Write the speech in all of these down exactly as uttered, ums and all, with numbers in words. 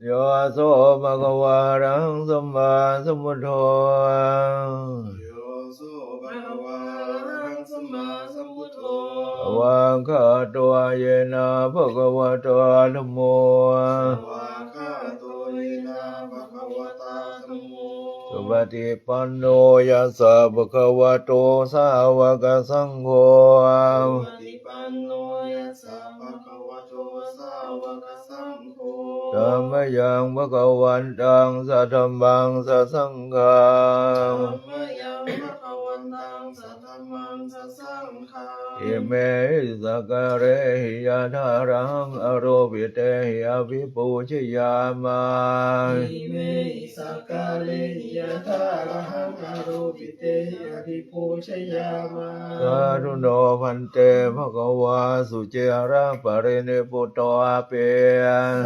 Yo so bhagavā arahaṃ sammāsambuddho. Yo so bhagavā arahaṃ sammāsambuddho. Svākkhāto yena bhagavatā dhammo. Svākkhāto yena bhagavatā dhammo. Supaṭipanno yassa bhagavato sāvakasaṅgho. Supaṭipanno yassa bhagavato sāvakasaṅgho. Tammayaṃ bhagavantaṃ sadhammaṃ sasaṅghaṃ. Tammayaṃ bhagavantaṃ sadhammaṃ sasaṅghaṃ. Imehi sakkārehi yathārahaṃ āropitehi abhipūjayāma. Imehi sakkārehi yathārahaṃ āropitehi abhipūjayāma. Sādhu no bhante bhagavā suciraparinibbutopi.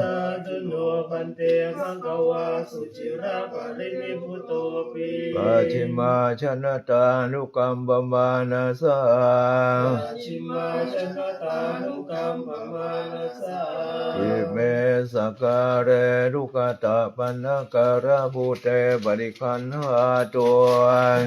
Sādhu no bhante bhagavā suciraparinibbutopi. Pacchimājanatānukampamānasā. Pacchimājanatānukampamānasā. Ime sakkāre duggatapaṇṇākārabhūte paṭiggaṇhātu.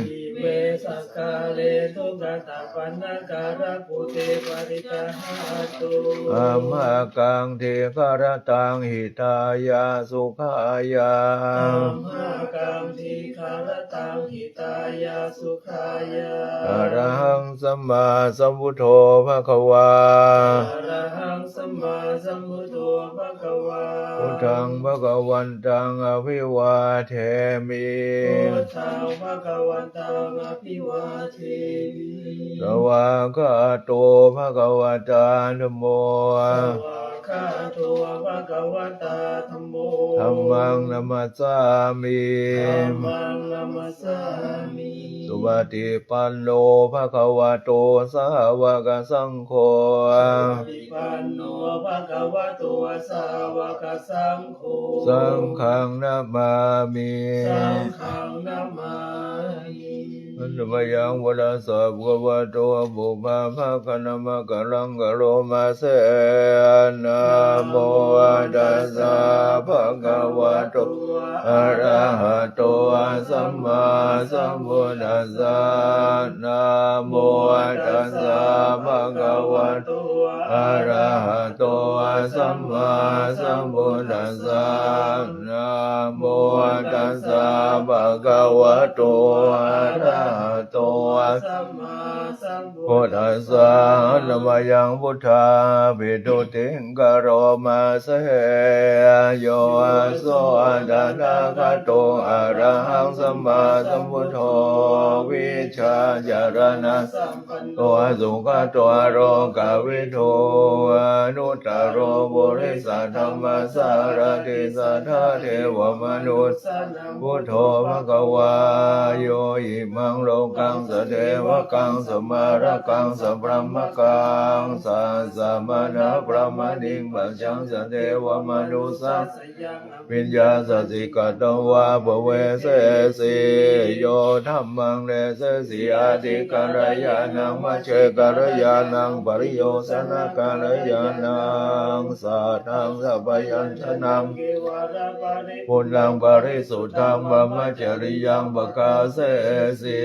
Ime sakkāre duggatapaṇṇākārabhūte paṭiggaṇhātu. Amhākaṃ dīgharattaṃ hitāya sukhāya. Amhākaṃ dīgharattaṃ hitāya sukhāya. Arahaṃ sammāsambuddho bhagavā. Arahaṃ sammāsambuddho bhagavā. Buddhaṃ bhagavantaṃ abhivādemi. Buddhaṃ bhagavantaṃ abhivādemi. Svākkhāto bhagavatā dhammo. Svākkhāto bhagavatā dhammo. Dhammaṃ namassāmi. Dhammaṃ namassāmi. Supaṭipanno bhagavato sāvakasaṅgho. Supaṭipanno bhagavato sāvakasaṅgho. Saṅghaṃ namāmi. Saṅghaṃ namāmi. Handa mayaṃ buddhassa bhagavato pubbabhāganamakāraṃ karoma se. Namo tassa bhagavato arahato sammāsambuddhassa. Namo tassa bhagavato arahato sammāsambuddhassa. Namo tassa bhagavato arahato sammāsambuddhassa. Handa mayaṃ buddhābhistuttiṃ karoma se. Yo so tathāgato arahaṃ sammāsambuddho vijjācaraṇasampanno sugato lokavidū anuttaro purisadammasārathi satthā devamanussānaṃ buddho bhagavā. Yo imaṃ lokaṃ sadevakaṃ samārakaṃ sabrahmakaṃ sassamaṇabrāhmaṇiṃ pajaṃ sadevamanussānaṃ abhiññāya sacchikatvā bhavessesi. Yo dhammaṃ desesi ādi kalyāṇaṃ majjhe kalyāṇaṃ pariyosāna kalyāṇaṃ sātthaṃ sabyañjanaṃ kevalaparipuṇṇaṃ parisuddhaṃ brahmacariyaṃ pakāsesi.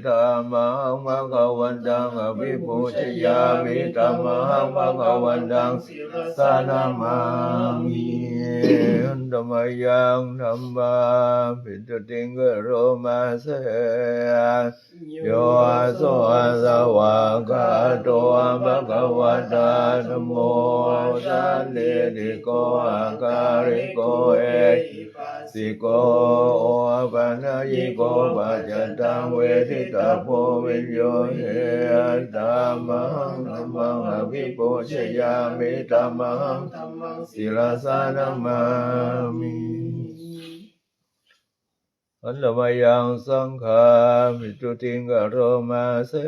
Tamahaṃ bhagavantaṃ abhipūjayāmi. Tamahaṃ bhagavantaṃ sirasā namāmi. Handa mayaṃ dhammābhistuttiṃ karoma se. Yo so svākkhāto bhagavatā dhammo sandiṭṭhiko akāliko ehipassiko opanayiko paccattaṃ veditabbo viññūhī. Tamahaṃ dhammaṃ abhipūjayāmi. Tamahaṃ dhammaṃ sirasā namāmi. Handa mayaṃ saṅghābhistuttiṃ karoma se.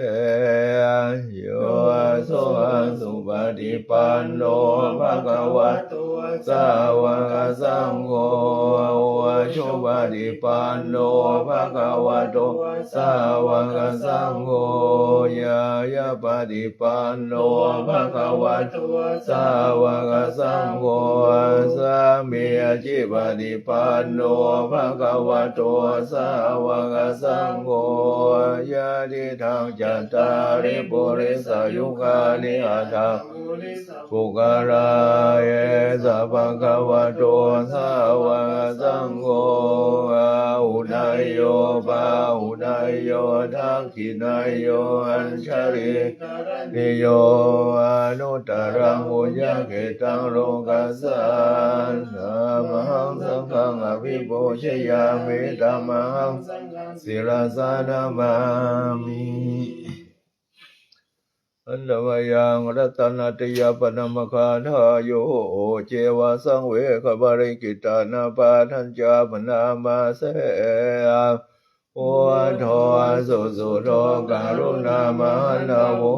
Yo so supaṭipanno bhagavato sāvakasaṅgho, ujupaṭipanno bhagavato sāvakasaṅgho, ñāyapaṭipanno bhagavato sāvakasaṅgho, Supaṭipanno bhagavato sāvakasaṅgho, yadidaṃ cattāri purisayugāni aṭṭha puggalā, esa bhagavato sāvakasaṅgho, āhuneyyo pāhuneyyo dakkhiṇeyyo añjalikaraṇīyo, anuttaraṃ puññakkhettaṃ lokassāti. Tamahaṃ saṅghaṃ abhipūjayāmi, tamahaṃ saṅghaṃ sirasā namāmi. Handa mayaṃ ratanattayappaṇamagāthāyo ceva saṃvegaparikkhitānapāṭhañca bhaṇāma se. Buddho susuddho karuṇāmahaṇṇavo,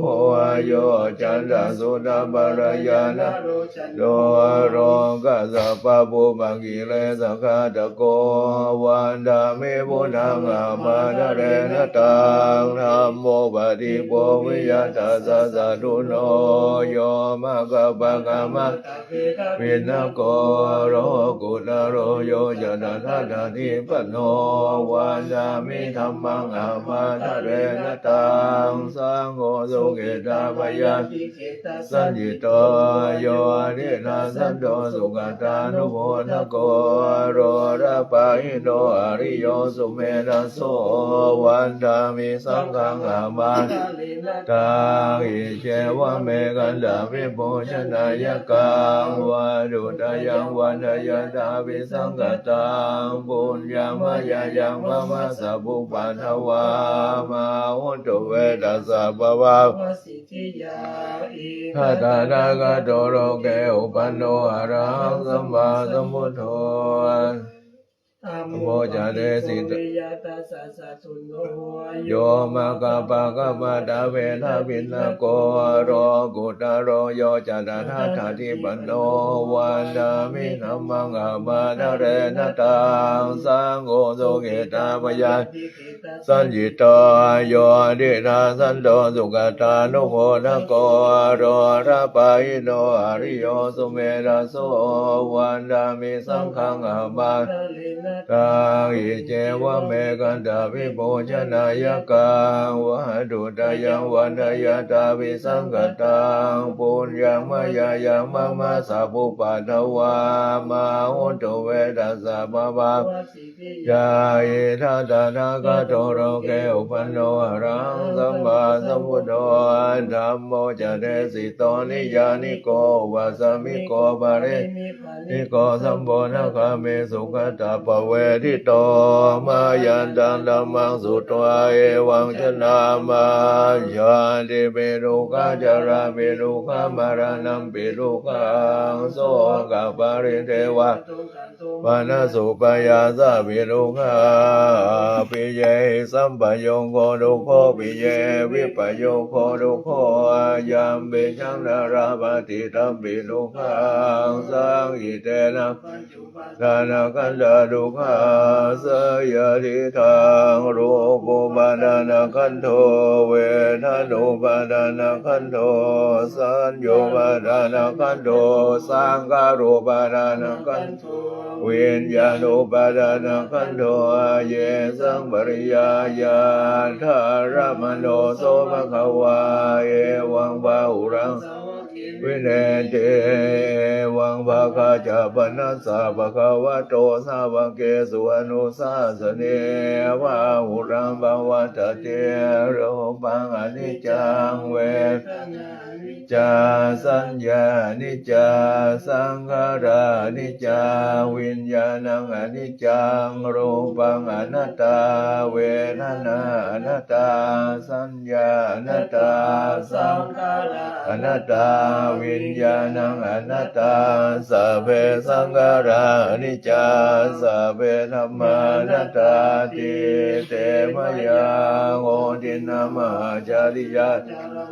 yocantaṃ suddhapallayaṃ naro cando lokassa pāpūpakilesaghātako, vandāmi buddhaṃ ahamādarena taṃ. Dhammo paṭibo viya tassa satthuno, yo maggapākamatā bhinnako lokuttaro, yo ca tathāgatappaṭipanno, vandāmi dhammaṃ ahamādarena taṃ. Saṅgho sukhitā bhayā saññito, yo diṭṭhasanto sugatānubhāsako, lojapahīno ariyo sumedhaso, vandāmi saṅghaṃ ahamādarena taṃ. Iccevamekantabhipūjanāyakaṃ, vatthuttayaṃ vandeyya abhisaṅkhataṃ, puññaṃ mayā yaṃ mama sabbupaddavā, mā hontu ve tassa bhava siddhiyā. Ito tathāgato loke uppanno arahaṃ sammāsambuddho, dhammo ca desito viya tassa satthuno, yo maggapākamatā bheda bhinnako, lokuttaro, yo ca tathāgatappaṭipanno, vandāmi dhammaṃ ahamādarena taṃ. Saṅgho sukhitā bhayā saññito, yo diṭṭhasanto sugatānubhāsako, lojapahīno ariyo sumedhaso, vandāmi saṅghaṃ ahamādarena taṃ. Iccevamekantabhipūjanāyakaṃ, vatthuttayaṃ vandeyya abhisaṅkhataṃ, puññaṃ mayā yaṃ mama sabbupaddavā, mā hontu ve tassa bhava siddhiyā. Ito tathāgato loke uppanno arahaṃ sammāsambuddho, dhammo ca desito niyyāniko opanayiko pariṇibbāniko sambodhagāmi sugatappavedito. Mayantaṃ dhammaṃ sutvā evaṃ janāma, jātipi dukkhā jarāpi dukkhā maraṇampi dukkhaṃ, sokaparidevadukkhadomanassupāyāsāpi dukkhā, appiyehi sampayogo dukkho, piyehi vippayogo dukkho, yampicchaṃ na labhati tampi dukkhaṃ, saṅkhittena pañcupādānakkhandhā dukkhā. Seyyathidaṃ, rūpupādānakkhandho, vedanupādānakkhandho, saññāupādānakkhandho, saṅkhārupādānakkhandho, viññāṇupādānakkhandho. Yesaṃ pariyāyādarammaṇo so bhagavā, evaṃ bahulaṃ saṃ vinetti. Evaṃ bhāgā ca panassa bhagavato sāvakesu anusāsanī, bahulaṃ pavattati. Rūpaṃ aniccaṃ, vedanaṃ aniccā, saññā aniccā, saṅkhārā aniccā, viññāṇaṃ aniccaṃ. Rūpaṃ anattā, vedanā anattā, saññā anattā, saṅkhārā anattā, viññāṇaṃ anattā. Sabbe saṅkhārā aniccā, sabbe dhammā anattāti. Te mayā hotinā mahācariyā,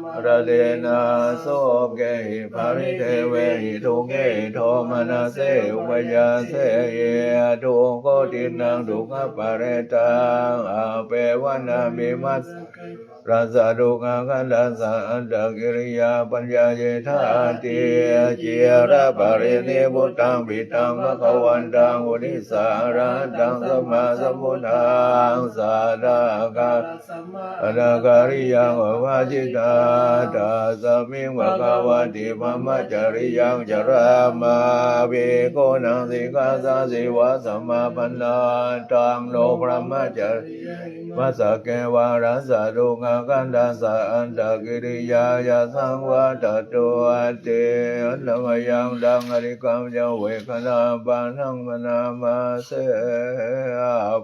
maradena sokehi paridevehi dukkhehi domanassehi upāyāsehi, dukkhotīṇaṃ dukkhaparittaṃ, appevaṇṇaṃ vimucciṃ rasa dukkha khandhassa andhakiriyā paññāyetthāti. Ciraparinibbuttaṃ piṭṭhaṃ bhagavantaṃ uddissa arahantaṃ sammāsambuddhaṃ sādākāraṃ sammānākāriyaṃ vavattitā. Tasmiṃ bhagavati brahmacariyaṃ carāma bhikkhūnaṃ sikkhāsājīvasamāpannā. Taṃ no brahmacariyaṃ imassa keva rasa dukkha khandhassa andhakiriyāya saṃvattatu. Te handa mayaṃ taṃ adhigameyya vegaṃ bhaṇāma se.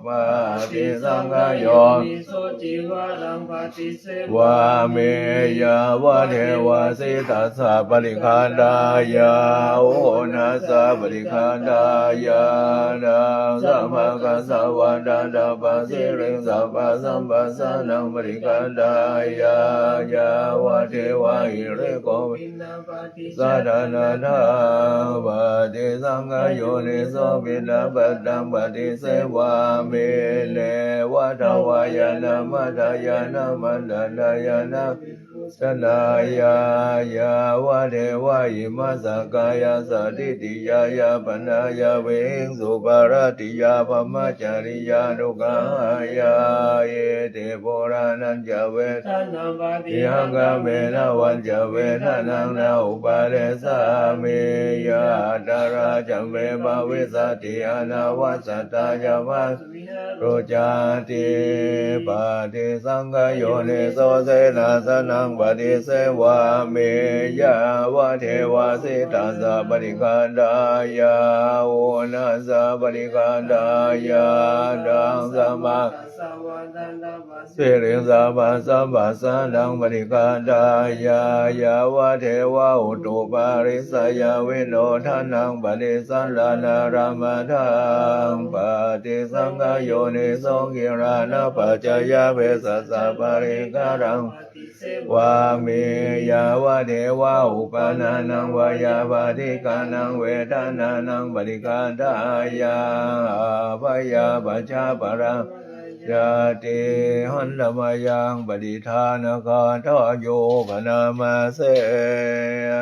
Paṭisaṅkhā yoniso cīvaraṃ paṭisevāmi yāvadeva sītassa paṭighātāya uṇhassa paṭighātāya ḍaṃsamakasavātātapasiriṃsapasamphassānaṃ paṭighātāya yāvadeva hirikopinapaṭi sādanatthaṃ. Paṭisaṅkhā yoniso piṇḍapātaṃ paṭisevāmi neva davāya na madāya na maṇḍanāya na vibhūsanāya yāvadeva imassa kāyassa ṭhitiyā yāpanāya vihiṃsuparatiyā brahmacariyānuggahāya. Iti purāṇañca ve paṭihaṅkhāmi navañca vedanaṃ na uppādessāmi yātrā ca me bhavissati anavajjatā ca mā sā vihāro cāti. Paṭisaṅkhā yoniso senāsanaṃ paṭisevāmi yāvadeva sītassa paṭighātāya uṇhassa paṭighātāya ḍaṃsamakasavātātapa siriṃsapasamphassānaṃ paṭighātāya yāvadeva utuparissayavinodanaṃ paṭisallānārāmadhammaṃ. Paṭisaṅkhā yoniso gilānapaccayabhesajjaparikkhāraṃ paṭisevāmi yāvadeva uppannānaṃ veyyābādhikānaṃ vedanānaṃ paṭighātāya abyāpajjhaparā cāti. Handa mayaṃ paṭidānagāthāyo bhaṇāma se.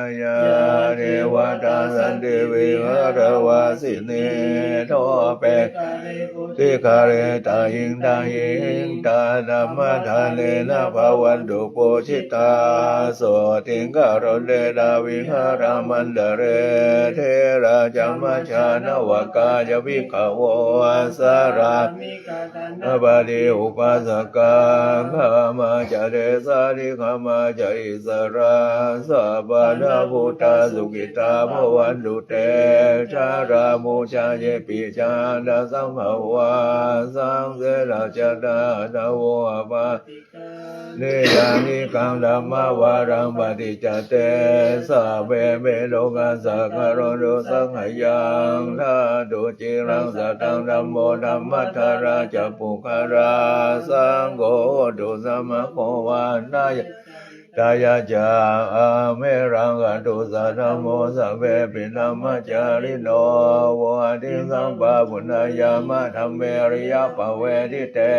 Yā devatā santi vihāravāsinī thūpe ghare bodhighare tahiṃ tahiṃ tā dhammadānena bhavantu pūjitā sotthiṃ karontedha vihāramaṇḍale. Therā ca majjhā navakā ca bhikkhavo sārāmi ka dānapatī upāsakā gāmā ca desā nigamā ca issarā sappāṇabhūtā sukhitā bhavantu te. Jalābujā yepi ca aṇḍasambhavā saṃsedajātā athavopapātikā niyyānikaṃ dhammavaraṃ paṭicca te sabbepi lokassa karontu saṅkhayaṃ. Ṭhātu ciraṃ sataṃ dhammo dhammaddharā ca puggalā saṅgho hotu samaggo vaṇṇayya hitāya ca. Amhe rakkhatu saddhammo sabbepi dhammacārino vuḍḍhiṃ sampāpuṇeyyāma dhamme ariyappavedite.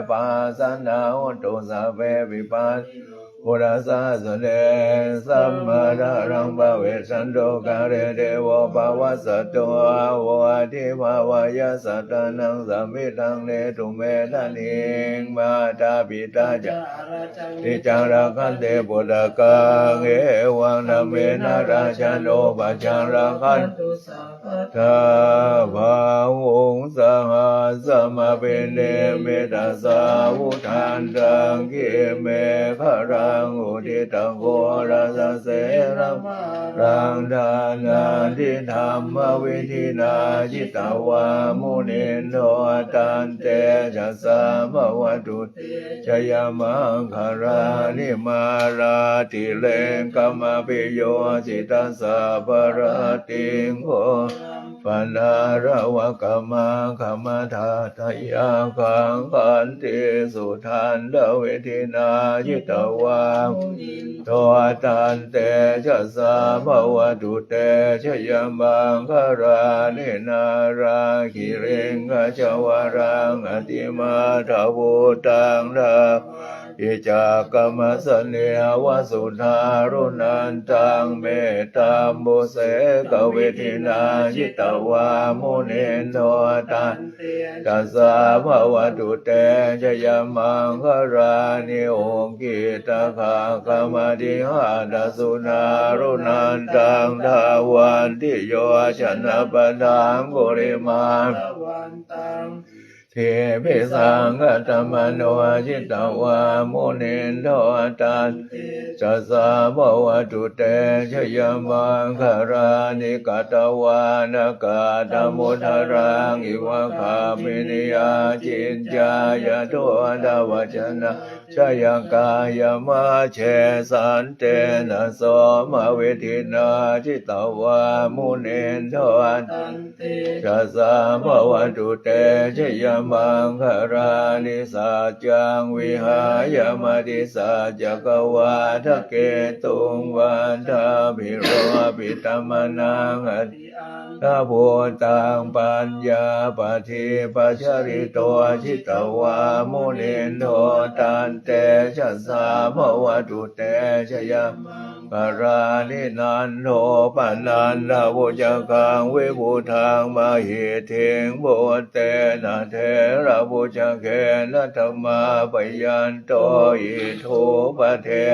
Pasannā hontu sabbepi pāṇino buddhasāsane sammā dhāraṃ pavecchanto kāle devo pavassatu vuḍḍhibhāvāya sattānaṃ samiddhaṃ netu medaniṃ. Mātā pitā ca atrajaṃ niccaṃ rakkhanti puttakaṃ evaṃ dhammena rājāno pajaṃ rakkhantu sabbadā. Bāhuṃ sahassamabhinimmitasāvudhantaṃ girimekhalaṃ uditaghorasasenamāraṃ dānādidhammavidhinā jitavā munindo taṃtejasā bhavatu te jayamaṅgalāni. Mārātirekamabhiyujjhitasabbarattiṃ ghorampanāḷavakamakkhamathaddhayakkhaṃ khantīsudantavidhinā jitavā munindo taṃtejasā bhavatu te jayamaṅgalāni. Nāḷāgiriṃ gajavaraṃ atimattabhūtaṃ dāvaggicakkam Cakkhamasanīva sudāruṇantaṃ, mettambusekavidhinā jitavā munindo, tantejasā bhavatu te jayamaṅgalāni. Ukkhittakhaggamatihatthasudāruṇantaṃ, dhāvantiyojanapathaṅgulimālavantaṃ, iddhībhisaṅkhatamano jitavā munindo, tantejasā bhavatu te jayamaṅgalāni. Katvāna kaṭṭhamudaraṃ iva gabbhinīyā, ciñcāya duṭṭhavacanaṃ janakāyamajjhe, santena somavidhinā jitavā munindo, tantejasā bhavatu te jayamaṅgalāni. Saccaṃ vihāya matisaccakavādaketuṃ, vādābhiropitamanaṃ ati andhabhūtaṃ, paññāpadīpajalito jitavā munindo, tantejasā bhavatu te jayamaṅgalāni. Nandopanandabhujagaṃ vibudhaṃ mahiddhiṃ, puttena therabhujagena damāpayanto, iddhūpade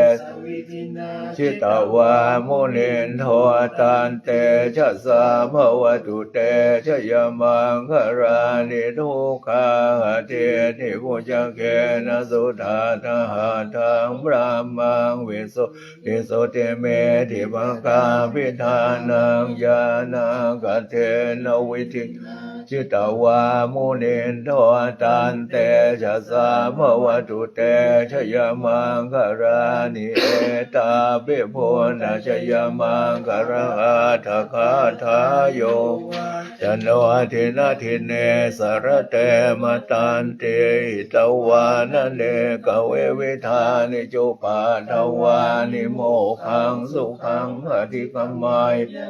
vidhinā jitavā munindo, tantejasā bhavatu te jayamaṅgalāni. Duggāhadiṭṭhibhujagena sudaṭṭhahatthaṃ, brahmaṃ visuddhijutimiddhibakābhidhānaṃ, ñāṇāgadena vidhinā jitavā munindo, tantejasā bhavatu te jayamaṅgalāni. Etāpi buddhajayamaṅgalaaṭṭhagāthā, yo vācano dinadine sarate matandī, hitvānanekavividhāni cupaddavāni, mokkhaṃ sukhaṃ adhigameyya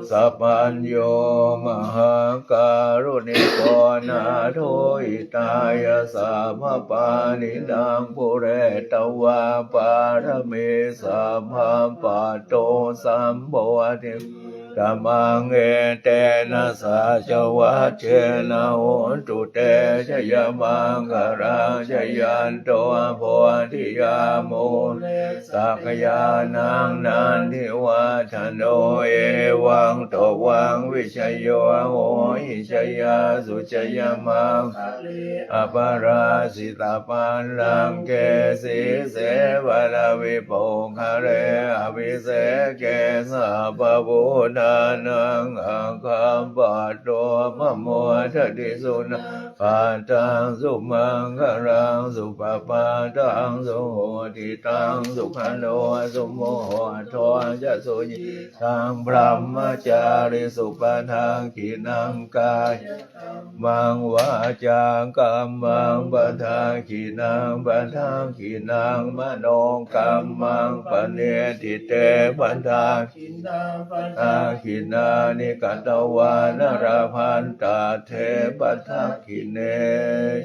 sapañño. Mahākāruṇiko nātho, hitāya sabbapāṇinaṃ, pūretvā pāramī sabbā, patto sambodhimuttamaṃ, etena saccavajjena, hotu te jayamaṅgalaṃ. Jayanto bodhiyā mūle, sakyānaṃ nandivaḍḍhano, evaṃ tvaṃ vijayo hohi, jayassu jayamaṅgale, aparājitapallaṅke, sīse paṭhavipokkhare, abhiseke sabbabuddhānaṃ, aggappatto pamodati. Sunakkhattaṃ sumaṅgalaṃ, supabhātaṃ suhuṭṭhitaṃ, sukhaṇo sumuhutto ca, suyiṭṭhaṃ brahmacārisu, padakkhiṇaṃ kāyakammaṃ, vācākammaṃ padakkhiṇaṃ, padakkhiṇaṃ manokammaṃ, paṇidhī te padakkhiṇā, padakkhiṇāni katvāna, labhantatthe padakkhiṇe.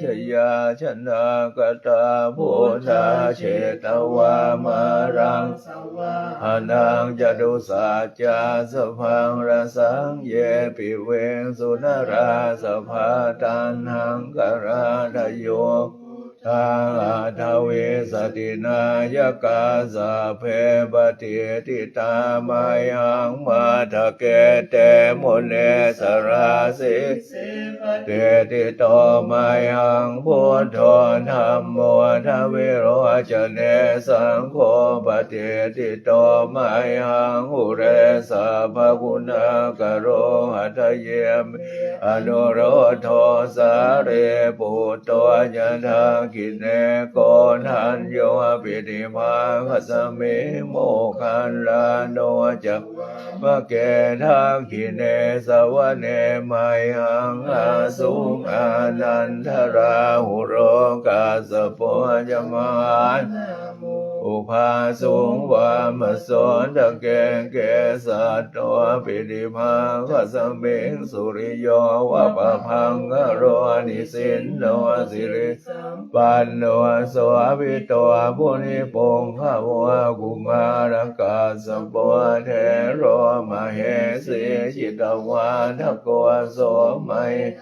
Jayāsanākatā buddhā, jetvā māraṃ savāhanaṃ, catusaccāsabhaṃ rasaṃ, ye piviṃsu narāsabhā. Taṇhaṅkarādayo buddhā, aṭṭhavīsati nāyakā, sabbe patiṭṭhitā mayhaṃ, matthake te munissarā. Sīse patiṭṭhito mayhaṃ, buddho dhammo dvilocane, saṅgho patiṭṭhito mayhaṃ, ure sabbaguṇākaro. Hadaye me anuruddho, sārīputto ca dakkhiṇe, koṇḍañño piṭṭhibhāgasmiṃ, moggallāno ca vāmake. Dakkhiṇe savane mayhaṃ, āsuṃ ānandarāhulo, kassapo ca mahānāmo, ubhāsuṃ vāmasotake. Kesato piṭṭhibhāgasmiṃ suriyo va pabhaṅkaro, nisinno sirisampanno sobhito munipuṅgavo. Kumārakassapo thero mahesī cittavādako, so mayhaṃ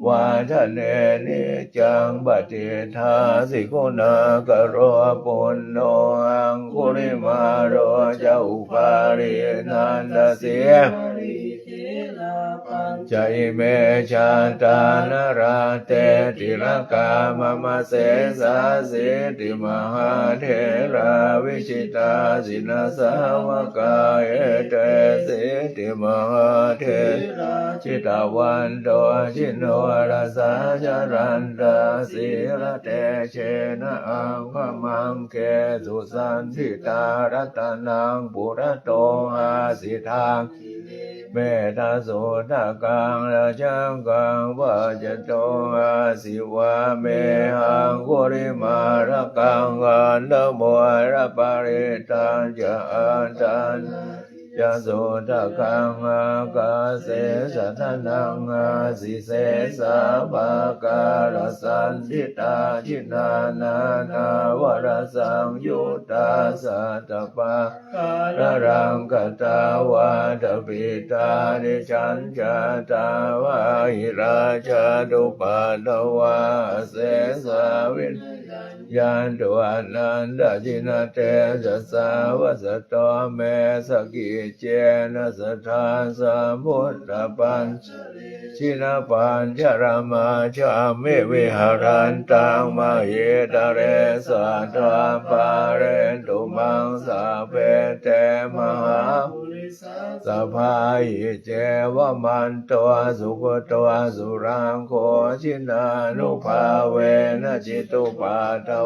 vadane niccaṃ patiṭṭhāsi guṇākaro. Puṇṇo aṅgulimālo ca upālī nandasīvalī, therā pañca ime jātā nalāṭe tilakā mama. Sesāsīti mahātherā vijitā jinasāvakā, etesīti mahātherā jitavanto jinorasā, jalantā sīlatejena aṅgamaṅgesu saṇṭhitā. Ratanaṃ purato āsi dakkhiṇe mettasuttakaṃ, dhajaggaṃ pacchato āsi vāme aṅgulimālakaṃ. Khandhamoraparittañca āṭānāṭiyasuttakaṃ, ākāse chadanaṃ āsi sesā pākārasaṇṭhitā. Jinā nānāvarasaṃyuttā sattappākāralaṅkatā, vātapittādisañjātā bāhirajjhattupaddavā, asesā vinayaṃ yantu anantajinatejasā. Vasato me sakiccena sadā sambuddhapañjare, jinapañjaramajjhamhi viharantaṃ mahītale, sadā pālentu maṃ sabbe te mahāpurisāsabhā. Iccevamanto sugutto surakkho, jinānubhāvena jitupaddavo,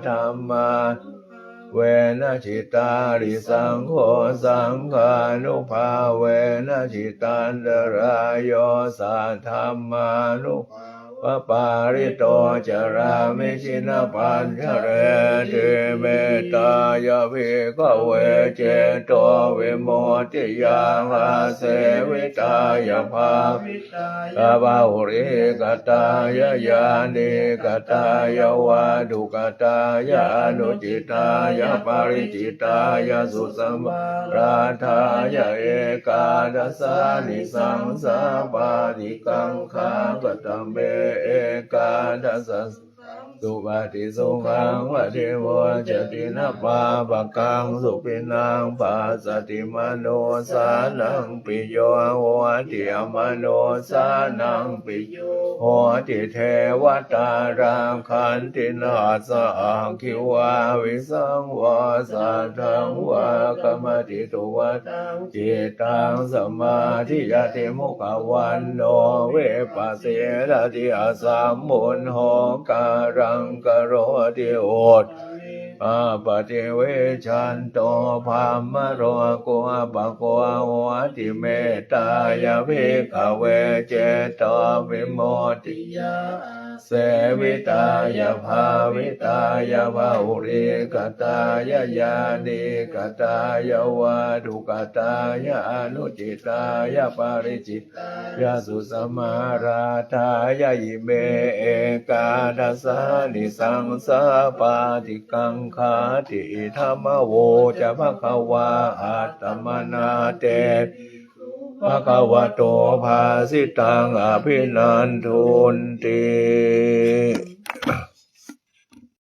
dhammā- -nubhāvena jitārisaṅgho, saṅghānubhāvena jitantarāyo, saddhammānubhāvapālito carāmi jinapañjareti. Mettāya bhikkhave cetovimuttiyā, āsevitāya bhāvi- -tāya, bahulīkatāya, yānīkatāya, vatthukatāya, anucitāya, paricitāya, susamārādhāya, ekādasānisaṃsā pāṭikaṅkhā. Katame ekādasa- -saṃ supati, sukhaṃ paṭimoccati, na pāpakaṃ supinaṃ passati, manussānaṃ piyo hoti, amanussānaṃ piyo hoti, devatā rakkhanti, nāssa aggi vā visaṃ vā satthaṃ vā kamati, tuvaṭaṃ cittaṃ samādhiyati, mukhavaṇṇo vippasīdati, asammuḷho kālaṃ karoti, uttariṃ appaṭivijjhanto brahmalokūpago hoti. Mettāya bhikkhave cetovimuttiyā, āsevitāya, bhāvitāya, bahulīkatāya, yānīkatāya, vatthukatāya, anucitāya, paricitāya, susamārādhāya, ime ekādasānisaṃsā pāṭikaṅkhāti. Idamavoca bhagavā. Attamanā te bhagavato bhāsitaṃ abhinandunti.